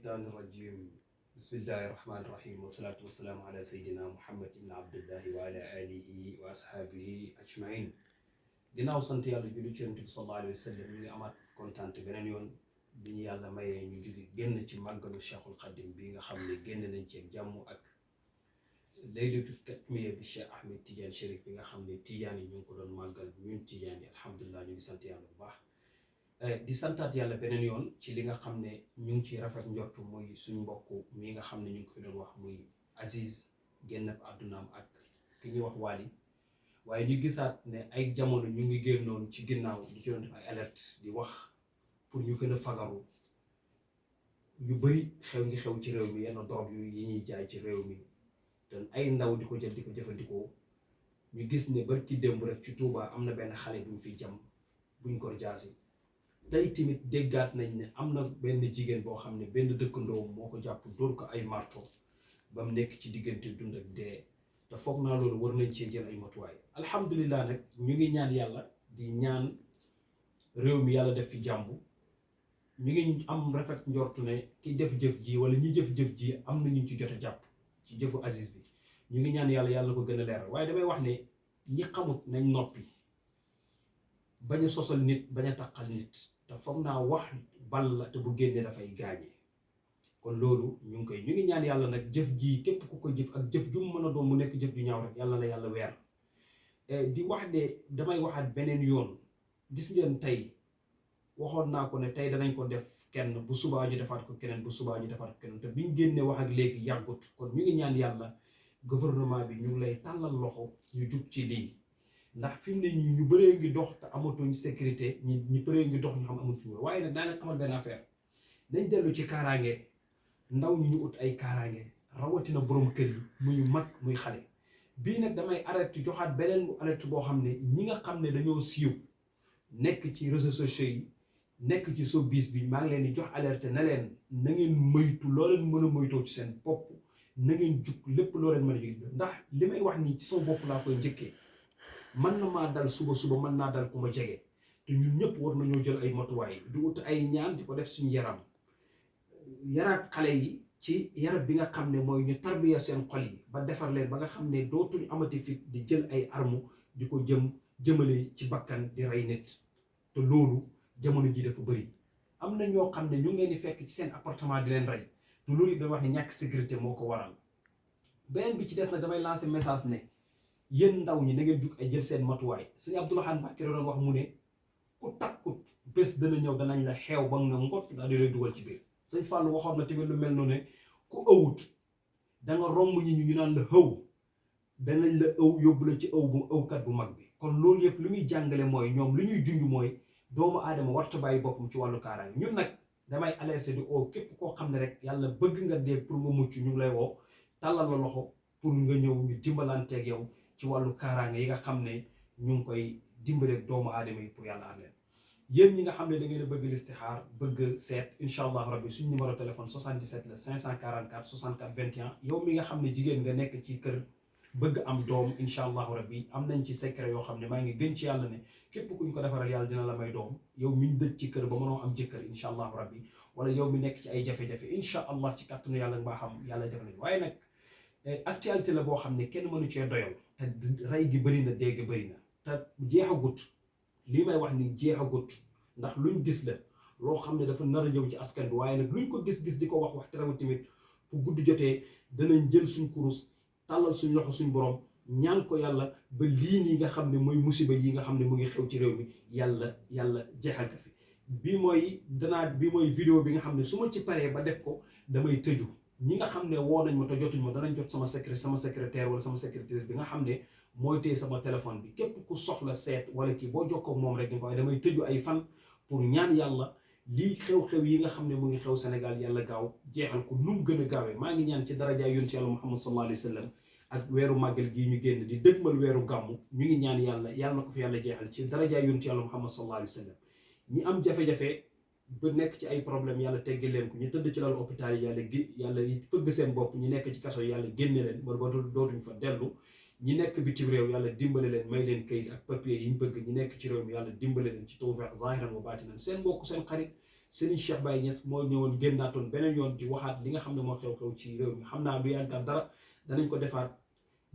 الشيطان الرجيم بسم الله الرحمن الرحيم والصلاة والسلام على سيدنا محمد بن عبد الله وعلى آله وأصحابه أجمعين. ginnaaw sant yàlla julli ci Yonent bi sallallahu alayhi wa sallam ñu ngi amaat kontaan beneen yoon bi ñu yàlla mayee ñu jóge génn ci màggalu Cheikhul Khadim bi nga xam ne génn nañ ci jàmm ak laylatul katmiya bi Cheikh Ahmed Tidiane Chérif bi nga xam ne Tidiane yi ñu ngi ko doon màggal ñun Tidiane yi alhamdulilah ñu ngi sant yàlla bu baax. di santaat yàlla beneen yoon ci li nga xam ne ñu ngi ci rafet njortu muy suñ mbokk mi nga xam ne ñu ngi ko fi doon wax muy Aziz génn àddunaam ak ki ñuy wax Wally waaye ñu gisaat ne ay jamono ñu ngi génnoon ci ginnaaw di ci doon def ay alerte di wax pour ñu gën a fagaru yu bëri ngi xew ci réew mi yenn drogue yi ñuy jaay ci réew mi te ay ndaw di ko jël di ko jëfandikoo ñu gis ne barki démb rek ci Touba am na benn xale bu ñu fi jam buñ ko jaasi tey tamit déggaat nañ ne am na benn jigéen boo xam ne benn dëkkandoo moo ko jàpp dóor ko ay marto ba mu nekk ci diggante dund ak dee te foog naa loolu war nañ cee jël ay matuwaay. alhamdulilah nag ñu ngi ñaan yàlla di ñaan réew mi yàlla def fi jàmm ñu ngi am rafet njortu ne ki def jëf ji wala ñi jëf-jëf ji am na ñu ci jot a jàpp ci jëfu Aziz bi ñu ngi ñaan yàlla ko gën a leeral waaye damay wax ne ñi xamut nañ noppi bañ a sosal nit bañ a taqal nit te foog naa wax bal la te bu génnee dafay gaañe kon loolu ñu ngi ñaan yàlla nag jëf ji képp ku ko jëf ak jëf ju mu mën a doon mu nekk jëf ju ñaaw rek yàlla na yàlla weer di wax ne damay waxaat beneen yoon gis ngeen tey waxoon naa ko ne tey danañ ko def kenn bu subaa ñu defaat ko keneen bu subaa ñu defaat ko keneen te biñ génnee wax ak léegi yàggut kon ñu ngi ñaan yàlla gouvernement bi ñu ngi lay tàllal loxo ñu jug ci lii ndax fi mu ne ñii ñu bëree ngi dox te amatuñ sécurité ñi bëree ngi dox ñu xam amatuñ waaye nag daanaka xamal benn affaire dañ dellu ci kaaraange ndaw ñi ñu ut ay kaaraange rawatina borom kër yi muy mag muy xale bii nag damay arrêté joxaat beneen alerte boo xam ne ñi nga xam ne dañoo siiw nekk ci réseaux sociaux yi nekk ci showbiz bi maa ngi leen di jox alerte na leen na ngeen moytu loo leen mën a moytoo ci seen bopp na ngeen jug lépp loo leen mën a jóg ndax li may wax nii ci sama bopp laa koy njëkkee. mën na maa dal suba mën naa dal ku ma jege te ñun ñëpp war nañoo jël ay matuwaay di ut ay ñaan di ko def suñu yaram yaraat xale yi ci yarab bi nga xam ne mooy ñu tarbiya seen xol yi ba defar leen ba nga xam ne dootuñu amati fit di jël ay armu di ko jëmale ci bakkan di rey nit te loolu jamono ji dafa bëri am na ñoo xam ne ñu ngi leen di fekk ci seen appartement di leen rey te loolu it da wax ne ñàkk sécurité moo ko waral beneen bi ci des nag damay lancer message ne yéen ndaw ñi na ngeen jug ay jël seen matuwaay sëñ Abdourahmane Mbacké doon wax mu ne ku takkut bés dana ñëw danañ la xeew ba nga ngott daal di lay dugal ci biir sëñ Fallou waxoon na tamit lu mel noonu ne ku ëwut da nga romb ñi ñu naan la ëw danañ la ëw yóbbu la ci ëwkat bu mag bi kon loolu yëpp lu muy jàngale mooy ñoom lu ñuy junj mooy doomu aadama warta bàyyi boppam ci wàllu kaaraange ñun nag damay alerter di oo képp koo xam ne rek yàlla bëgg nga dee pour nga mucc ñu ngi lay woo tàllal la loxo pour nga ñëw ñu dimbalanteeg yow ci wàllu kaaraange yi nga xam ne ñu ngi koy dimbaleeg doomu aadama yi pour yàlla aar leen yéen ñi nga xam ne da ngeen a bëgg listixaar bëgg seet incha allah rabbi suñ numéro téléphone 77 la 544 64 21 yow mi nga xam ne jigéen nga nekk ci kër bëgg am doom incha allah rabbi am nañ ci secret yoo xam ne maa ngi gën ci yàlla ne képp kuñ ko defaral yàlla dina la may doom yow mi ñu dëj ci kër ba mënoo am jëkkër incha allah rabbi wala yow mi nekk ci ay jafe-jafe incha allah ci kàttanu yàlla mbaa xam yàlla def nañ waaye nag actualité la boo xam ne kenn mënu cee doyal te rey gi bëri na dee gi bëri na te jeexagut lii may wax ni jeexagut ndax luñ gis la loo xam ne dafa nar a ñëw ci askan bi waaye nag luñ ko gis-gis di ko wax terewul tamit bu gudd jotee danañ jël suñ kurus tàllal suñ loxo suñ borom ñaan ko yàlla ba lii nii nga xam ne mooy musiba yi nga xam ne mu ngi xew ci réew mi yàlla jeexal ko fi bii mooy vidéo bi nga xam ne su ma ci paree ba def ko damay tëju ñi nga xam ne woo nañ ma te jotuñ ma danañ jot sama secrétaire wala sama secrétaire bi nga xam ne mooy téye sama téléphone bi képp ku soxla seet wala kii boo jokkoo moom rek ni ko waaye damay tëju ay fan pour ñaan yàlla lii xew-xew yi nga xam ne mu ngi xew Sénégal yàlla gaaw jeexal ko nu mu gën a gaawee maa ngi ñaan ci darajaay yonent yàlla Muhammad sallallahu alayhi wa sallam ak weeru màggal gii ñu génn di dëgmal weeru gàmmu ñu ngi ñaan yàlla na ko fi yàlla jeexal ci darajaay yonent yàlla Muhammad sallallahu alayhi wa sallam ñi am jafe-jafe ba nekk ci ay problème yàlla teggi leen ko ñu tëdd ci lal hôpital yi yàlla fëgg seen bopp ñu nekk ci kaso yi yàlla génne leen ba dootuñ fa dellu ñi nekk bitim réew yàlla dimbale leen may leen kayit ak papier yi ñu bëgg ñi nekk ci réew mi yàlla dimbale leen ci tawfiq zahiran wa batinan seen mbokk seen xarit Serigne Cheikh Baye Niass moo ñëwoon génnaatoon beneen yoon di waxaat li nga xam ne moo xew-xew ci réew mi xam naa du yàggal dara danañ ko defaat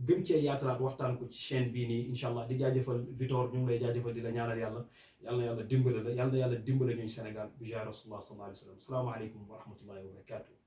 gën cee yaatalaat waxtaan ko ci chaîne bii nii incha allah di jaajëfal Vitor ñu ngi lay jaajëfal di la ñaanal yàlla yal na yàlla dimbale la yal na yàlla dimbale ñooñu Sénégal bi jaay rasulullah sallallahu alayhi wa sallam salaamaaleykum wa rahmatullahi wa barakatuh